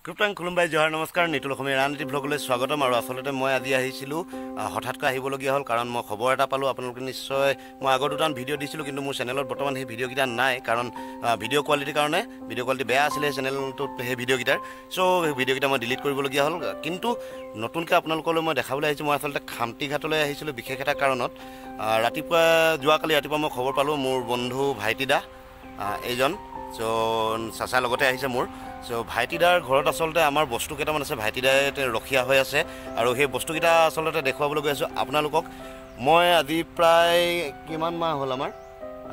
কৃপাং খুলুমবাই জহাৰ নমস্কাৰ নিতুল অসমীয়া ৰাজনীতি ব্লগলৈ স্বাগতম। আৰু আচলতে মই আজি আহিছিলোঁ, হঠাৎকৈ আহিবলগীয়া হ'ল কাৰণ মই খবৰ এটা পালোঁ। আপোনালোকে নিশ্চয় মই আগৰ দুটামান ভিডিঅ' দিছিলোঁ, কিন্তু মোৰ চেনেলত বৰ্তমান সেই ভিডিঅ'কেইটা নাই, কাৰণ ভিডিঅ' কোৱালিটিৰ কাৰণে ভিডিঅ' কোৱালিটি বেয়া আছিলে সেই চেনেলটোত সেই ভিডিঅ'কেইটাৰ। চ' সেই ভিডিঅ'কেইটা মই ডিলিট কৰিবলগীয়া হ'ল। কিন্তু নতুনকৈ আপোনালোকলৈ মই দেখাবলৈ আহিছোঁ। মই আচলতে খামটিঘাটলৈ আহিছিলোঁ বিশেষ এটা কাৰণত। ৰাতিপুৱা যোৱাকালি ৰাতিপুৱা মই খবৰ পালোঁ, মোৰ বন্ধু ভাইটিদা এইজন চ' চাচাৰ লগতে আহিছে মোৰ। চ' ভাইটিদাৰ ঘৰত আচলতে আমাৰ বস্তু কেইটামান আছে, ভাইটিদাই ৰখীয়া হৈ আছে আৰু সেই বস্তুকেইটা আচলতে দেখুৱাবলৈ গৈ আছোঁ আপোনালোকক। মই আজি প্ৰায় কিমান মাহ হ'ল, আমাৰ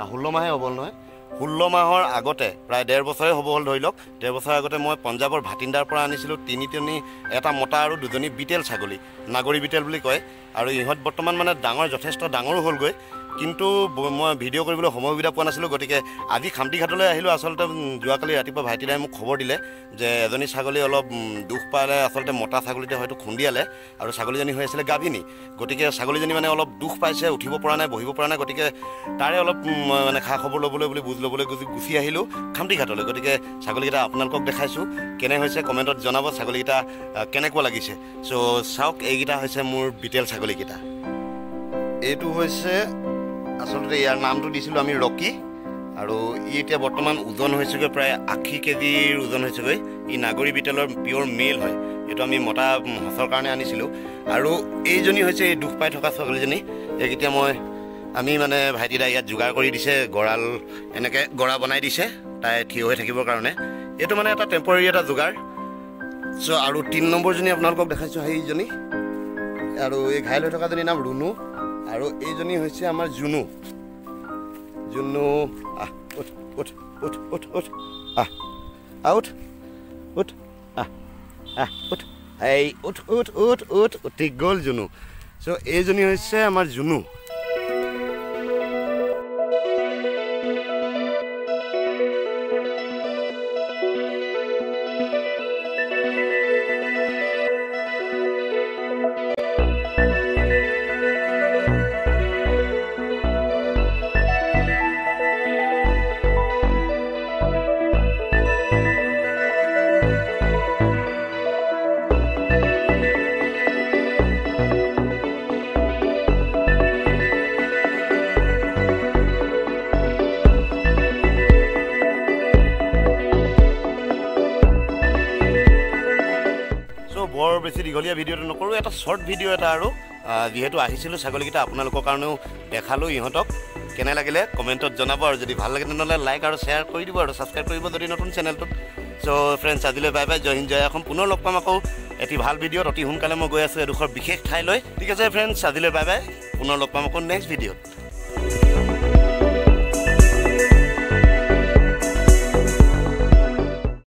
16 মাহে হ'ব নহয়, 16 মাহৰ আগতে প্ৰায় 1.5 বছৰে হ'ব হ'ল ধৰি লওক। 1.5 বছৰৰ আগতে মই পঞ্জাৱৰ ভাটিন্দাৰ পৰা আনিছিলোঁ তিনিজনী, এটা মতা আৰু দুজনী বিটেল ছাগলী, নাগৰী বিটেল বুলি কয়। আৰু ইহঁত বৰ্তমান মানে ডাঙৰ, যথেষ্ট ডাঙৰো হ'লগৈ, কিন্তু মই ভিডিঅ' কৰিবলৈ সময় সুবিধা পোৱা নাছিলোঁ। গতিকে আজি খামটিঘাটলৈ আহিলোঁ। আচলতে যোৱাকালি ৰাতিপুৱা ভাইটিদাই মোক খবৰ দিলে যে এজনী ছাগলী অলপ দুখ পালে, আচলতে মতা ছাগলীতে হয়তো খুন্দিয়ালে আৰু ছাগলীজনী হৈ আছিলে গাভিনী। গতিকে ছাগলীজনী মানে অলপ দুখ পাইছে, উঠিব পৰা নাই, বহিব পৰা নাই। গতিকে তাৰে অলপ মানে খা খবৰ ল'বলৈ বুলি বুজ ল'বলৈ গুচি আহিলোঁ খামটিঘাটলৈ। গতিকে ছাগলীকেইটা আপোনালোকক দেখাইছোঁ, কেনে হৈছে কমেণ্টত জনাব, ছাগলীকেইটা কেনেকুৱা লাগিছে। চ' চাওক, এইকেইটা হৈছে মোৰ বিটেল ছাগলীকেইটা। এইটো হৈছে আচলতে ইয়াৰ নামটো দিছিলোঁ আমি ৰকি, আৰু ই এতিয়া বৰ্তমান ওজন হৈছেগৈ প্ৰায় 80 কেজিৰ ওজন হৈছেগৈ। ই নাগৰী বিটেলৰ পিয়'ৰ মেল হয়, এইটো আমি মতা সঁচৰ কাৰণে আনিছিলোঁ। আৰু এইজনী হৈছে এই দুখ পাই থকা ছাগলীজনী। এইকেইটা আমি মানে ভাইটিদা ইয়াত যোগাৰ কৰি দিছে, গঁৰাল এনেকৈ গৰা বনাই দিছে তাই থিয় হৈ থাকিবৰ কাৰণে। এইটো মানে এটা টেম্পৰেৰী এটা যোগাৰ। চ' আৰু 3 নম্বৰজনী আপোনালোকক দেখাইছোঁ, সেইজনী। আৰু এই ঘাইল হৈ থকাজনীৰ নাম ৰুণু, আৰু এইজনী হৈছে আমাৰ জুনু। জুনু, আহ উঠ উঠ উঠ উঠ উঠ, আহ আহ উঠ উঠ, আহ আহ উঠ, এই উঠ উঠ উঠ উঠ, উঠি গ'ল জুনু। চ' এইজনী হৈছে আমাৰ জুনু। বৰ বেছি দীঘলীয়া ভিডিঅ'টো নকৰোঁ, এটা শ্বৰ্ট ভিডিঅ' এটা। আৰু যিহেতু আহিছিলোঁ ছাগলীকেইটা আপোনালোকৰ কাৰণেও দেখালোঁ, ইহঁতক কেনে লাগিলে কমেণ্টত জনাব। আৰু যদি ভাল লাগে তেনেহ'লে লাইক আৰু শ্বেয়াৰ কৰি দিব আৰু ছাবস্ক্ৰাইব কৰিব যদি নতুন চেনেলটোত। চ' ফ্ৰেণ্ডছ, আজিলৈ বাই বাই, জয় হিন্দ, জয় অসম। পুনৰ লগ পাম আকৌ এটি ভাল ভিডিঅ'ত। অতি সোনকালে মই গৈ আছোঁ এডোখৰ বিশেষ ঠাইলৈ। ঠিক আছে ফ্ৰেণ্ডছ, আজিলৈ বাই বাই, পুনৰ লগ পাম আকৌ নেক্সট ভিডিঅ'ত।